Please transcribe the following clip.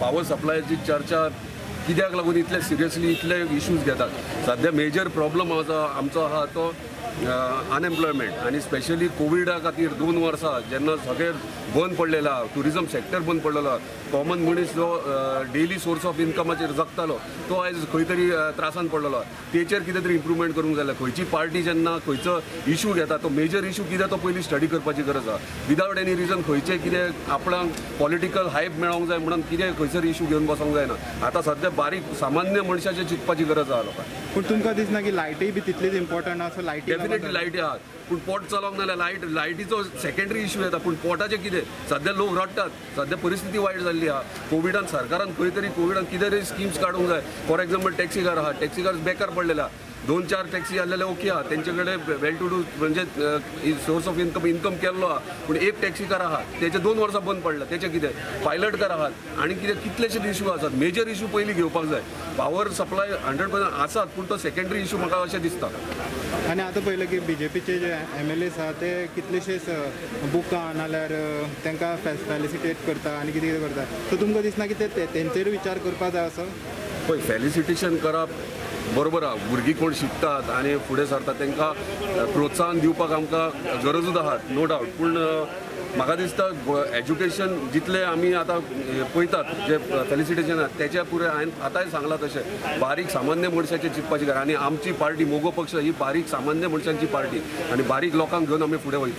Power सप्लायाची चर्चा कित्याक लागून इतले सिरियसली इतले इश्यूज घेतात. सद्या मेजर प्रॉब्लम आसा आमचो आहा तो अनएम्प्लॉयमेंट आनी स्पेशली कोविडा खातीर 2 वर्सां जेन्ना सगळें बंद पडलेलें आहा, ट्युरिजम सेक्टर बंद पडलेलो आहा, कॉमन मनीस जो डेली सोर्स ऑफ इन्कमाचेर जगतालो तो आयज खंय तरी त्रासान पडलेलो आहा. तेचेर कितें तरी इम्प्रुवमेंट करूंक जाय. खंयची पार्टी जेन्ना खंयचो इशू घेता तो मेजर इशू कितें तो पयलीं स्टडी करपाची गरज आहा. विदावट एनी रिजन खंयचें कितें आपणाक पॉलिटिकल हायप मेळोंक जाय म्हणून कितें खंयसर इशू घेवन बसोंक जायना. आतां सद्या बारीक सामान्य मनशाचें चिंतपाची गरज आहा लोकांक. पूण तुमकां दिसना की लायटी बी तितलीच इम्पॉर्टंट आसा? लायटी डेफिनेटली लायटी आहात, पूण पोट चलोवंक नाल्यार लायट लायटीचो सेकेंडरी इशू येता. पूण पोटाचें कितें, सद्या लोक रडटात, सद्या परिस्थिती वायट जाल्ली आहा. कोविडान सरकारान खंय तरी कोविडान कितें तरी स्किम्स काडूंक जाय. फॉर एग्जाम्पल टॅक्सीकार आहा, टॅक्सीकार बेकार पडलेले आहा. 2-4 टॅक्सी आसलेले ओके आहा, तेंचे कडेन वेल टू do म्हणजे सोर्स ऑफ इन्कम इन्कम केल्लो आहा. पूण एक टॅक्सीकार आहा तेचे 2 वर्सां बंद पडला, तेचें कितें? पायलटकार आहात आनी कितें कितलेशेच इशू आसात. मेजर इशू पयलीं घेवपाक जाय. पावर सप्लाय 100% आसात, पूण तो सेकेंडरी इशू म्हाका अशें दिसता. आनी आतां पळयलें की बीजेपीचे जे MLAs आहा ते कितलेशेच बुकां नाल्यार तांकां फेलिसिटेट करता आनी कितें कितें करता. सो तुमकां दिसना की ते तेंचेर विचार करपाक जाय असो? पळय, फेलिसिटेशन करप बरोबर आहा, भुरगीं कोण शिकतात आनी फुडें सरतात तांकां प्रोत्साहन दिवपाक आमकां गरजूच आहा, नो डावट. पूण म्हाका दिसता एज्युकेशन जितलें आमी आतां पळयतात जे फेलिसिटेशन आहा तेच्या पुराय हांवें आतांय सांगलां तशें बारीक सामान्य मनशाचें चिंतपाची गरज. आनी आमची पार्टी मगो पक्ष ही बारीक सामान्य मनशांची पार्टी आनी बारीक लोकांक घेवन आमी फुडें वयतले.